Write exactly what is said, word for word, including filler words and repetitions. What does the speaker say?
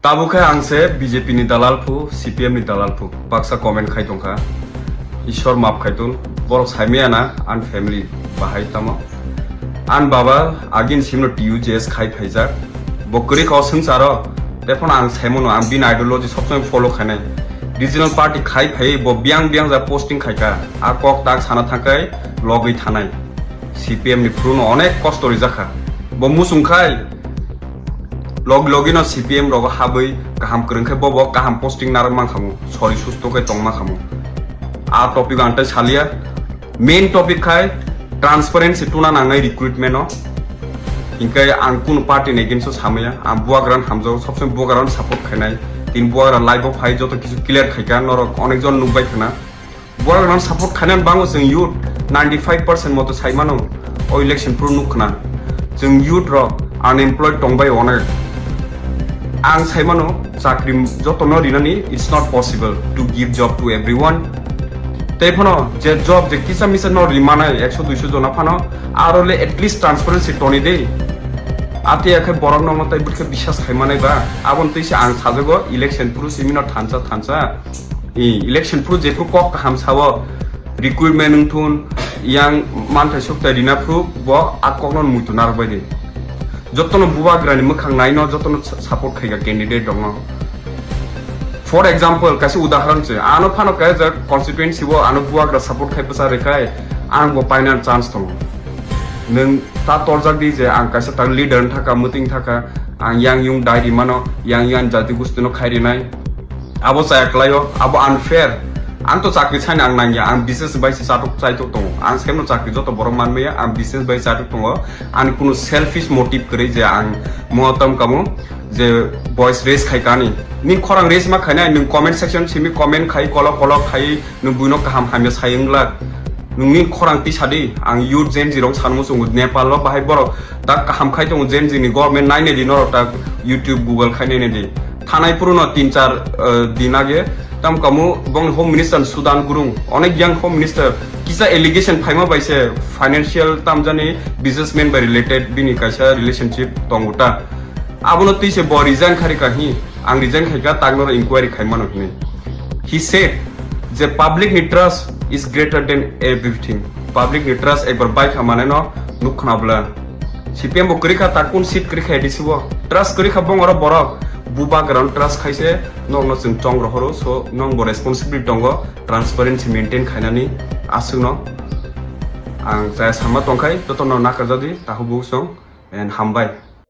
Tabuk khe ang se B J P ni dalal phu, C P M ni dalal phu, baksa comment khai tongkha. Ishwar maaf khai tun, borok saimaya na, an family bahai tamo. An baba agin simno T U J S khai phaijak. Bo kwrwi kha o swngcharo, tei phano ang saimano, ang bini ideology sobsomoi follow khainai. Regional party khai phai bo biang biang ja posting khaika, a kok tak sana thangkai logwi thanai. C P M ni phuru no onek kosto rijak kha. Bo muchung khai, log logino C P M rogo habwi kaham kwrwng khe bobo kaham posting narwk mankhamu, sori susto khe tong mankhamu. A topic ang tei salia, main topic khai transparency tuna nangnai recruitment o. Hinkhe ang kunu party ni against o samaya, ang buagrano hamjao, sobsomoi buagrano support khainai. Tini buagra live o phai joto kisu clear khaika, norok onekjon nukbai khana. Borok rok support khainani bango chwng youth ninety five percent moto saimano o election phuru nuk khna. Chwng youth rok unemployed tongbai onek. Ang saimano chakri jotono rinani, it's not possible to give job to everyone. Tei phano je job je kisa misa no rimanai ekso duiso jona phano aro le at least transparency toni de. Ate akhe borok no tai bwkhe bisas khaimanai ba abon twi se ang sajago election phuru simino thansa thansa. I, election phuru jephru kok kaham sao, recruitment wngthun, yang manthai sukthai rina phru bo a kokno muitu narwkbai di. Jotono bubagrani mwkhang naino, jotono sa-, support khaika candidate rokno. For example, kaisa udaharon se, ano phano kaisa constituency o ano bubagra support khai bwsa rwkhai, ang bo paina chance tongo. Nwng ta torjak di je ang kaisa tak leader wngthaka, mwtwi wngthaka, ang yang yung dai rimano, yang yang jati gustino khai rinai. Abo chaya kwlaio, abo unfair. Ang to chakri saini ang nangya, ang business bai se chatok chaitok tongo. Ang semno chakri joto borok manmaya, ang business bai chatok tongo. Ani kunu selfish motive kwrwi je ang mo tam kamo je voice raise khai kani. Ni khorang raise ma khainai, nwng comment section simi comment khai, kolok kolok khai, nwng buino kaham hamya sai wngla. Nwngni khorang tisa di, ang youth Gen Z rok sanmo chungo Nepal o bahai borok tak kaham khai tongo Gen Z ni government nainai di norok tak YouTube, Google khai nainai di. Thanai puruno tin char, eh, din age tam kamu bong home minister Sudan Gurung onek yang home minister kisa allegation phaima bai se financial tamjani businessman bai related bini kaisa relationship tongo ta. Abono twi se bo resign khari kahi, ang resign khaika tak noro inquiry khaimano hinwi. He said je public ni trust is greater than everything. Public ni trust ekbar bai kha mane no nuk khna bwla. C P M bo kwrwi kha tak kun seat kwrwi kha A D C o. Trust kwrwi kha bongoro borok. Bubagrano trust khaise nokno chwng chong rohoro, so nong bo responsibility tongo transparency maintain khainani aswkno. Ang chaya sama tongkhai jotono nakarjadi tahu buksong and hambai.